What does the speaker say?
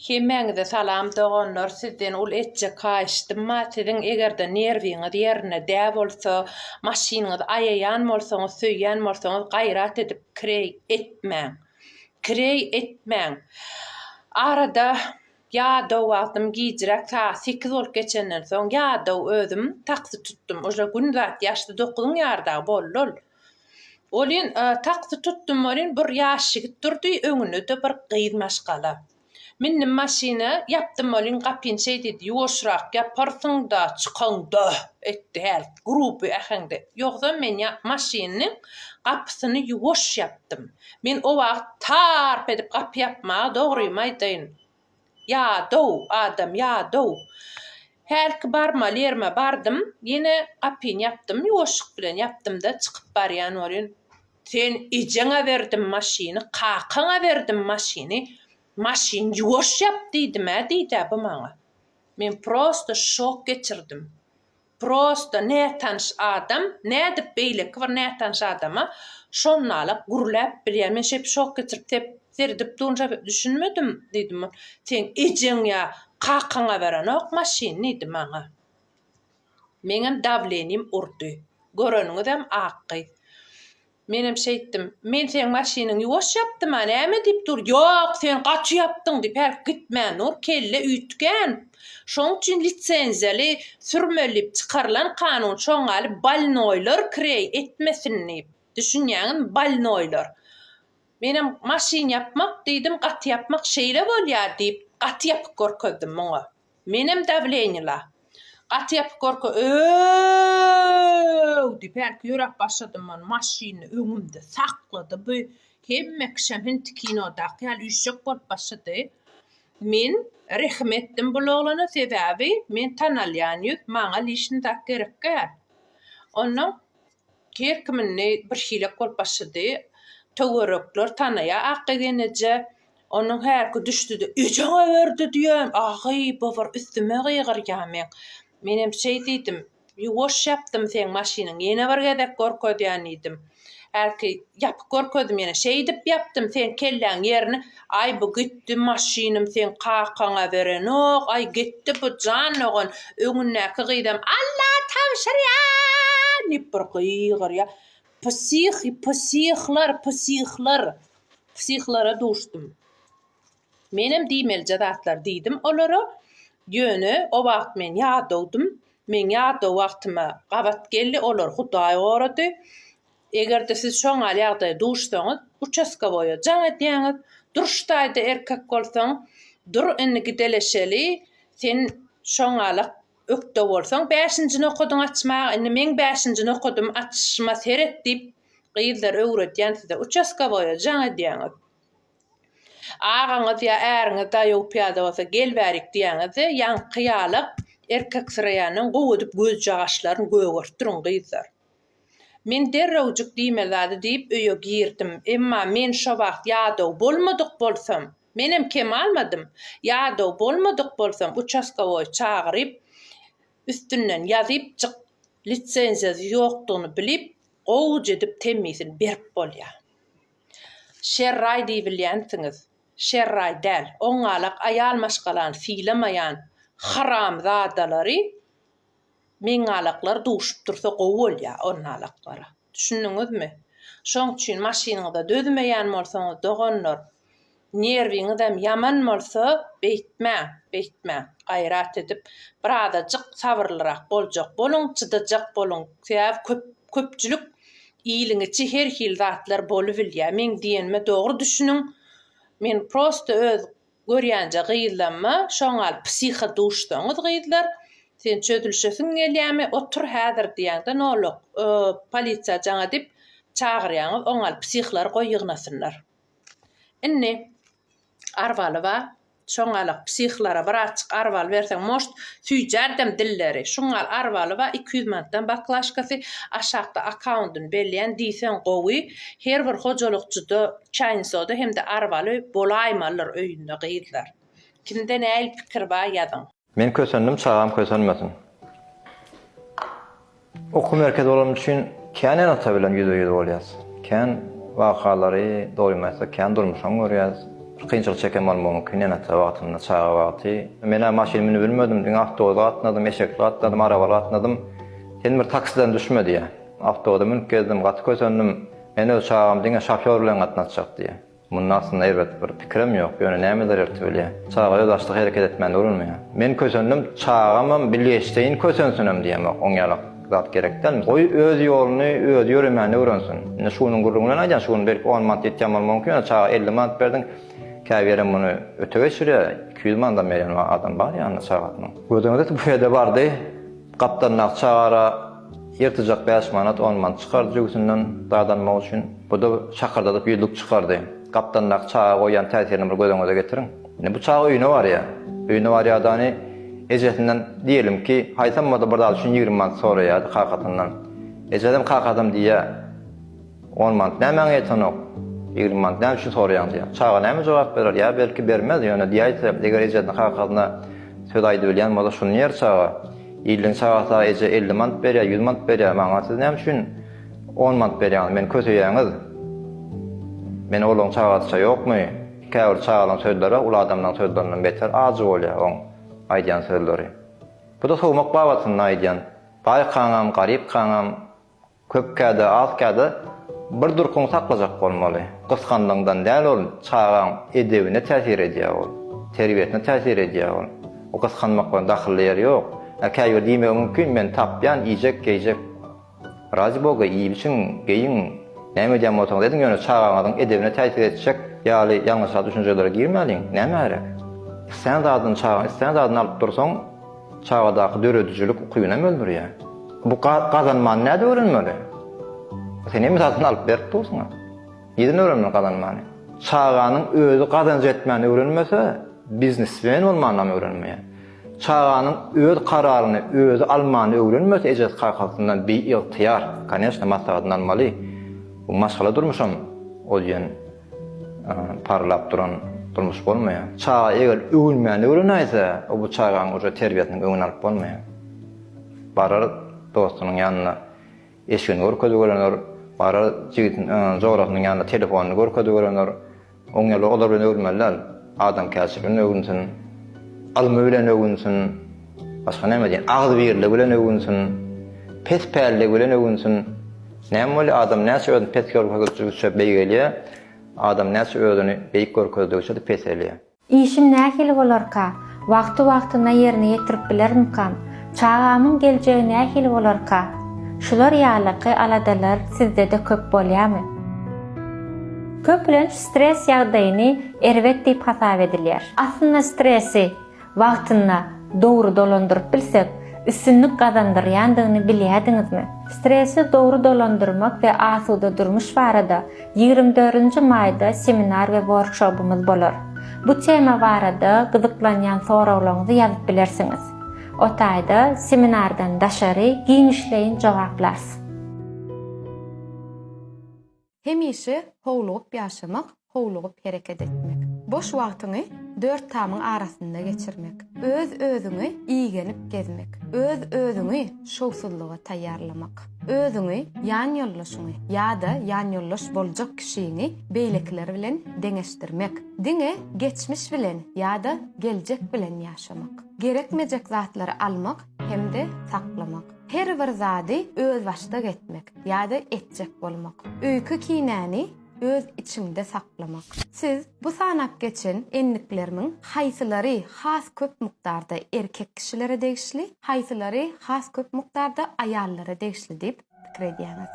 Hemmäňize salam doganlar sizden uly etjek haýyşdym bar siziň egerde nerwiňiz ýerinde dä bolsa maşynyňyzy aýaýan bolsaňyz söýýän bolsaňyz gaýrat edip kireý etmäň kireý etmäň arada ýadaw wagtym gijiräk sagat sekiz bolup geçenden soň ýadaw özüm taksi tutdum uje gün zat ýaşdy dokuzyň ýary dagy boldy ol Welin, taksi tutdum welin, bir ýaş ýigit durdy, öňünde-de bir gyz maşgala. Mindim maşyna, ýapdym welin, gapyny şeý diýdi, Ýuwaşrak ýaparsyň-da, çykaňda! etdi häli gruby äheňde. Ýogsam men maşynyň gapysyny ýuwaş ýapdym. Men o wagt tarp edip gapy ýapmaga, dogrymy aýdaýyn, Ýadaw, adam ýadaw. Hälki barmaly ýerime bardym, ýene gapyny ýapdym, ýuwaşlyk bilen ýapdym-da, çykyp barýan welin, Sen ejeňe berdim maşyny, kakaňa berdim maşyny, maşyny ýuwaş ýap diýdim-ä diýd-ä bu maňa. Men prosto şok geçirdim. Prosta nätanyş adam nädip beýleki bir nätanyş adama şonalak gürläp bilýär. Men şeýdip şok geçirip sep seredip durun şeýdip düşünmedim diýdim. Seň ejeň ýa kakaňa berenok maşyn diýdi maňa. Meňem dawlenim urdy. Göreniňizem ak gyz. Menem şeýtdim. Men seň maşynyňy ýuwaş ýapdym-a, näme diýip dur? Ýok, sen gaty ýapdyň diýip, hälki gitmän dur, kelle üýtgän. Şoň üçin lisenziýaly sürmeli diýip çykarylan kanun şoňňaly bolnoýlar kireý etmesin diýip. Düşünýäňizmi, bolnoýlar. Menem maşyn ýapmak diýdim, gaty ýapmak şeýle bolýar diýip, gaty ýapyp görkezdim muňa. Menem dawleniýla. Gaty ýapyk görke öööw diýip hälki ýöräp başladym men maşyny öňümde saklady bu hemme kişem hinti kinodaky ýaly üýşjek bolup başlady. Men rehim etdim bul oglana sebäbi men tanalýan ýüz maňa lişni zat gerek däl. Onnoň Her kim indi bir hilek bolup başlady. Töwerekler tanaýar Akgyz eneje. Onuň hälki düşdi-de, Ejeňe berdi diýen, agy, bu bir üstüme gygyrýar meň. Menem şeý diýdim, Ýuwaş ýapdym seň maşynyňy, ýene bir gezek görkezýän diýdim. Hälki ýapyk görkezdim ýene. Şeýdip ýapdym seň kelläň ýerini. Aý bu gitdi maşynym seň kakaňa berenok, aý gitdi bu jan dogan. Öňündäki gyzam Alla tabşyrýan diýip bir gygyrýar. Psih, psihler, psihler. Psihlara duşdum. Menem diýmelije zatlar diýdim olara. Ýöne o wagt men ýadawdym. Meň ýadaw wagtyma gabat geldi, olar Hudaý gorady. Eger-de siz şoňňaly ýagdaýa duşsaňyz, uçastkowoýa jaň edýäňiz, dur şu taýda erkek bolsaň, dur indi gideleşeli, sen şoňňalak ökde bolsaň bäşinji nokadyňy açmaga, indi meň bäşinji nokadymy açyşyma seret diýip, gyzlar öwredýän size, uçastkowoýa jaň edýäňiz. Agaňyz ýa äriňiz daýaw pyýada bolsa gel bärik diýäňizde ýaňky ýalak erkeksireýänden gowy edip gözjagaşlaryny gögertdiriň gyzlar. Men derrewjik diýmeli zady diýip öýe girdim. Emma men şo wagt ýadaw bolmadyk bolsam, menem kem almadym, ýadaw bolmadyk bolsam uçaskowoý çagyryp üstünden ýazypjyk lisenziýasy ýokdugyny bilip gowuja edip temmisini berip bolýar. Şerraý diýibilýänsiňiz. Şerraý däl, oňňalak aýal maşgalany sylamaýan haramzadalary meňňalaklar duşup dursa gowy bolýar onnalaklara. Düşündiňizmi? Şoň üçin maşynyňyza dözmeýän bolsaňyz doganlar, Nerwiňizem ýaman bolsa beýtmäň, beýtmäň. Gaýrat edip, birazajyk sabyrlyrak boljak boluň, çydajak boluň. Sebäbi köp, köpçülik iliň içi her hili zatlar bolubilýär. Meň diýenime dogry düşüniň. Men prosta öz görýänje gyzlamma şoňňaly psiha duşsaňyz gyzlar, sen çözülişesiň gelýärmi, otur häzir diýýäňde noluk, polisiýa jaň edip çagyrýaňyz, oňňaly psihlary goý ýygnasynlar. Indi arbaly bar. Şoňňalak psihlara birazjyk arbaly berseň most süýjärdem dilleri. Şuňňal arbaly bar 200 manatdan baklaşkasy. Aşakda akkaundyny belleýän diýseň gowy. Her bir hojalykçyda çaýny soda hem-de arbaly bolaýmalydyr öýünde gyzlar. Kimde nähili pikir bar ýazyň. Men kösendim çagam kösenmesin. Okuw merkezi bolany üçin kän ene-ata bilen ýüzbe-ýüz bolýas. Kän wakalary, dogrymy aýtsak, kän durmuşam görýäs. Bir kynçylyk çeken bolmagy mümkin ene-ata wagtynda, çaga wagty. Men-ä maşyn münüp bilmedim, diňe awtobusa gatnadym, eşekli gatnadym, arabaly gatnadym. Sen bir taksiden düşme diýýär. Awtobusa münüp gezdim, gaty kösendim. Men öz çagamy diňe şofýor bilen gatnatjak diýýär. Munda aslynda erbet bir pikirem ýok, ýöne näme eder erti bilýä. Çaga özbaşdak hereket etmäni öwrenmeýär. Men kösendim, çagamam bilgeşleýin kösensinem diýemok, oň ýalak zat gerek däl. Goý öz ýoluny özi ýöremäni öwrensin. Indi şu günüň gürrüňi bilen aýdýan, şu gün belki on manat ýetýän bolmagy mümkin, ýöne çaga 50 manat berdiň, käbirem muny öte geçirýär, 200 manadam berýän adam bar ýanynda çagasynyň. Göz öňünde bufede bardy. Gapdalyndaky çagara ýyrtyjak bäş manat, on manat çykardy jübüsinden zat almak üçin. Bu-da şakyrdadyp ýüzlük çykardy. Gapdalyndaky çaga goýýan täsirini bir göz öňüňize getiriň. Indi bu çaga öýüne barýar. Öýüne barýar-da ony ejesinden diýelim ki, haýsam bolsa bir zat üçin 20 manat soraýar kakasyndan. Ejesem kakasam diýýär. On manat nämäňe ýetenok? 20 manat näme üçin soraýaň diýýär. Çaga näme jogap berer? Ýa belki bermez, ýöne diýäýse, eger ejesine kakasyna söz aýdybilýän bolsa şuny diýer çaga. Iliň çagasy eje 50 manat berýär, 100 manat berýär, maňa siz näme üçin on manat berýäňiz, meni köseýäňiz. Men olaň çagasyça ýokmy? Käbir çagalaň sözleri uly adamlaň sözlerinden beter ajy bolýar oň aýdýan sözleri. Bu-da sowmak babatynda aýdýan. Baýkaňam, garypkaňam Köp käde, az käde bir durkuňy saklajak bolmaly. Gysganlygyňdan däl ol, çagaň edebine täsir edýär ol. Terbiýesine täsir edýär ol. O gysganmak bilen dahylly ýeri ýok. Ä käbir diýmegi mümkin, men tapýan, iýjek, geýjek. Razy boga, iýip-içiň, geýiň, näme edýän bolsaňyz ediň, ýöne çagaňyzyň edebine täsir etjek ýaly ýalňyşrak düşünjelere girmäliň. Nämä gerek? Islän zadyny çagaň islän zadyny alyp dursaň, Çagadaky döredijilik ukybynam öldürýär. Bu gazanmany nädip öwrenmeli? Sen hemme zadyny alyp berip dursuň-a. Nirden öwrenmeli gazanmany? Çaganyň özi gazanç etmäni öwrenmese, biznesmen bolmanam öwrenmeýär. Çaganyň öz kararyny özi almany öwrenmese, ejesi kakasyndan biygtyýar, koneçno, maslahatyny almaly. Bu maşgala durmuşam o diýen Parlap duran durmuş bolmaýar. Çaga eger öwünmäni öwrenäýse, o bu çagaň uje terbiýesiniň öňüni alyp bolmaýar. Barar dostunyň ýanyna eşigini görkeziberener, barar jigitini, jorasynyň ýanyna telefonyny görkeziberener. Oň ýaly olar bilen öwünmeli däl. Adamkärçilik bilen öwünsin, ylmy bilen öwünsin, başga näme diýen, agzybirligi bilen öwünsin, pes pälligi bilen öwünsin. Näme bolýar, adam näçe özüni pes görkezdigiçe beýgelýär, adam näçe özüni beýik görkezdigiçe-de peselýär. Işim nähili bolarka? Wagty-wagtynda ýerine ýetirip bilermikam? Çagamyň geljegi nähili bolarka? Şular ýalyky aladalar sizde-de köp bolýarmy? Köplenç stres ýagdaýyny erbet diýip hasap edilýär. Aslynda stresi wagtynda dogry dolandyryp bilsek, üstünlik gazandyrýandygyny bilýärdiňizmi? Stresi dogry dolandyrmak we asuda durmuş barada ýigrimi dördünji maýda seminar we workşopymyz bolar. Bu tema barada gyzyklanýan soraglaryňyzy ýazyp bilersiňiz. O taýda seminardan daşary giňişleýin jogaplarys. Hemişe howlugyp ýaşamak, howlugyp hereket etmek. Boş wagtyňy dört tamyň arasynda geçirmek. Öz-özüňi igenip gezmek. Öz-özüňi şowsuzlyga taýýarlamak. Özüňi, ýanýoldaşyňy ýa-da ýanýoldaş boljak kişiňi beýlekiler bilen deňeşdirmek. Diňe geçmiş bilen ýa-da geljek bilen ýaşamak. Gerekmejek zatlary almak hem-de saklamak. Her bir zady özbaşdak etmek ýa-da etjek bolmak. Öýke-kinäni öz içiňde saklamak. Siz bu sanap geçen endiklerimiň haýsylary has köp mukdarda erkek kişilere degişli, haýsylary has köp mukdarda aýallara degişli diýip pikir edýäňiz?